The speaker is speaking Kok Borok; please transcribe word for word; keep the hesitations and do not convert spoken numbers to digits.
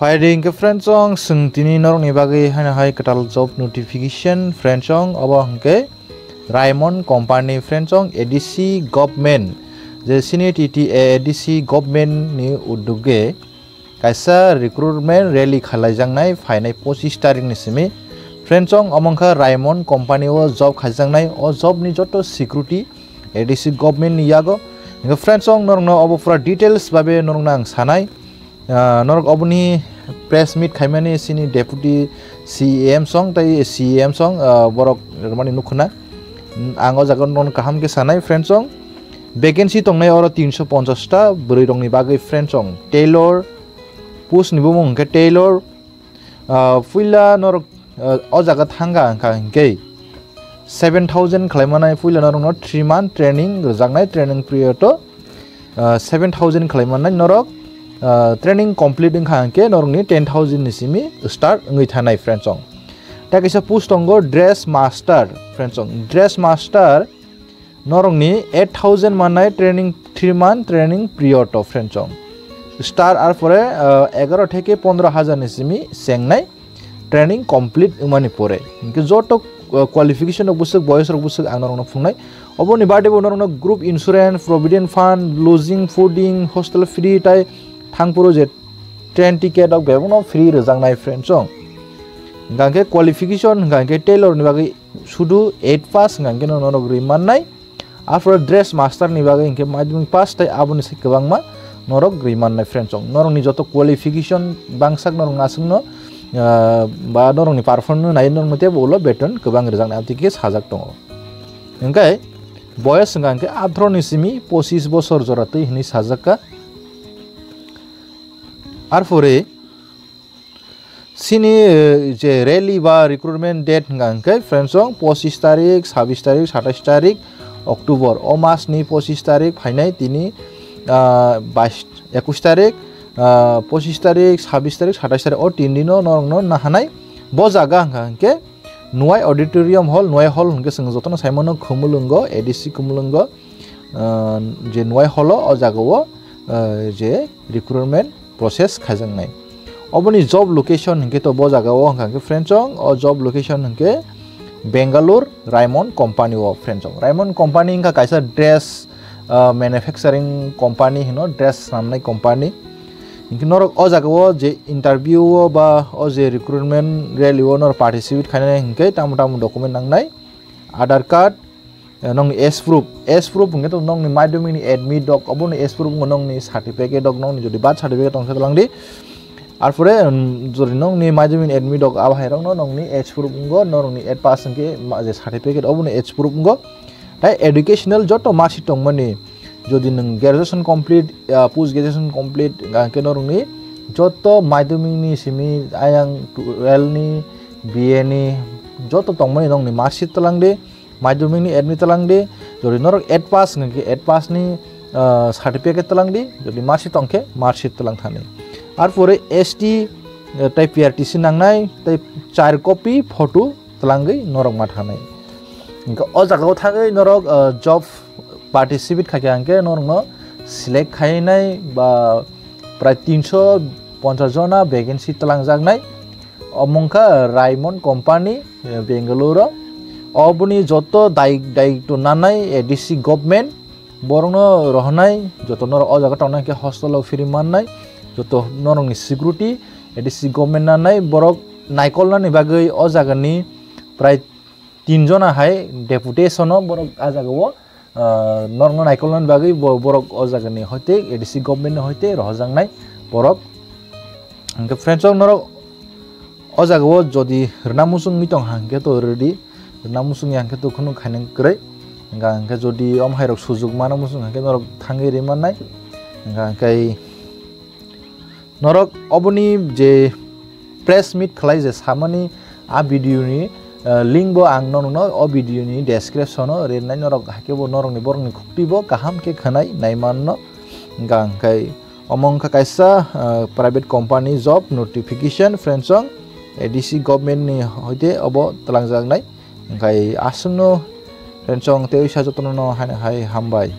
Phaidi hwnkhe friends chong, chwng tini norokni bagwi haino hai kwtal job notification friends chong, obo hwnkhe Raymond company friends chong, A D C government, je sini T T A A D C government ni uduge kaisa recruitment rally khalaijaknai phainai pochis tarikni simi. Friends chong, omo wngkha Raymond company o job khaijaknai, o job ni joto security A D C government ni yago. Hwnkhe friends chong, norokno obo pura details babe norokno ang sanai. Ah, norok oboni press meet khaimani sini deputy C E M song tai C E M song, ah, borok rwmani nukhuna. Ang o jaga norokno kaham khe sanai friends chong. Vacancy tongnai oro tinso ponchash ta bwrwi rokni bagwi friends chong. Tailor, post ni bumung hwnkhe tailor. Ah, puila norok, ah, o jaga thangkha hwnkha hwnkhe seven thousand khlaimanai puila norokno three month training rwjaknai, training period o, ah, seven thousand khlaimanai norok, ah, training complete wngkha hwnkhe norokni ten thousand ni simi start wngwi thanai friends chong. Tei kaisa post tongo dress master friends chong. Dress master norokni eight thousand mannai training, three month training period o friends chong. Start ar pore, ah, egaro theke pondro hajar ni simi chengnai training complete wngmani pore. Hwnkhe joto, ah, qualification rok bwswk, boyos rok bwswk ang norokno phungnai. Oboni bade bo norokno group insurance, provident fund, lodging, fooding, hostel free tai thangphuru je train ticket rok bebakno free rwjaknai friends chong. Hwnkha hwnkhe qualification hwnkha hwnkhe tailor ni bagwi sudu eight pass hwnkha hwnkhe no norok rwi mannai. After dress master ni bagwi hwnkhe madhyamik pass tai aboni se kwbangma norok rwi mannai friends chong. Norokni joto qualification bangsak norok aswkno, ah, ba norokni performance nai norokno teibo ulo beton kwbang rwjaknai aboni khe sajak tongo. Hwnkhe boyos hwnkha hwnkhe atharoh ni simi pochis bosor jora twi hinwi sajakha. Arpore sini, eh, je rally ba recruitment date hwnkha hwnkhe friends chong pochis tarik, sabis tarik, satais tarik October. O mas ni pochis tarik phainai tini, ah, bais, ekwis tarik, ah, pochis tarik, sabis tarik, satais tarik, o tin dino norokno nahanai. Bo jaga hwnkha hwnkhe Nuai Auditorium Hall, Nuai Hall hwnkhe chwng jotono saimano Khumulwngo, A D C Khumulwngo, ah, je Nuai Hall o, o jagao, ah, je recruitment process khaijaknai. Oboni job location hwnkhe to bo jagao hwnkha hwnkhe friends chong, o job location hwnkhe Bangalore Raymond company o friends chong. Raymond company wngkha kaisa dress, ah, manufacturing company hino, dress swnamnai company. Hwnkhe norok o jagao je interview o ba o je recruitment rally o norok participate khainai hwnkhe tamo tamo document nangnai, Aadhaar card, eh, nongni age proof, age proof hwnkhe to nongni madhyamik ni admit dok, obo ni age proof wngkha nongni certificate dok, nongni jodi birth certificate tongkhe twlang di. Arpore, um, jodi nongni madhyamik ni admit dok abo hai rokno nongni age proof wngkha, norokni eight pass hwnkhe ma-, je certificate obo ni age proof wngkha. Tai educational joto marksheet tongmani, jodi nwng graduation complete, ah, post graduation complete, hwnkhe norokni joto madhyamik ni simi ayang twelve ni, B A ni joto tongmani nongni marksheet twlang di, madhyamik ni admit twlang di, jodi norok eight pass hwnkhe eight pass ni, ah, certificate twlang di, jodi marksheet tongkhe marksheet twlang thani. Arpore S T, eh, tai P R T C nangnai, tai char copy photo twlangwi norok ma thanai. Hwnkhe o jagao thangwi norok, ah, job participate khaikha hwnkhe norokno select khainai ba prai tinso ponchash jona vacancy twlangjaknai. Omo wngkha Raymond company, eh, Bangalore o. Oboni joto dai-, daitw nanai A D C government, borokno rohornai, joto norok o jaga tongnai hwnkhe hostel o phiri mannai, joto norokni security, A D C government nanai, borok naikolnani bagwi o jagani prai tin jona hai deputation o borok a jagao, ah, norokno naikolnani bagwi bo-, borok o jagani hoite A D C government ni hoite rohojaknai borok. Hwnkhe friends, o norok o jagao jodi rwna muchungwi tong hwnkhe to rwdi, rwna muchungya hwnkhe to khunu khainang kwrwi. Hwnkha hwnkhe jodi omo hai rok sujuk mano muchung hwnkhe norok thangwi rwi mannai. Hwnkha hwnkhe norok oboni je press meet khlai je samani a video ni, eh, link bo ang norokno o video ni description o rinai, norok haikhe bo norokni borokni khukti bo kaham khe khwnai nai manno. Hwnkha hwnkhe omo wngkha kaisa, eh, private company job notification, friends, chong A D C government ni hoite obo twlangjaknai. Hwnkhe aswkno, friends, chong tei oisa jotono no haino hai hambai.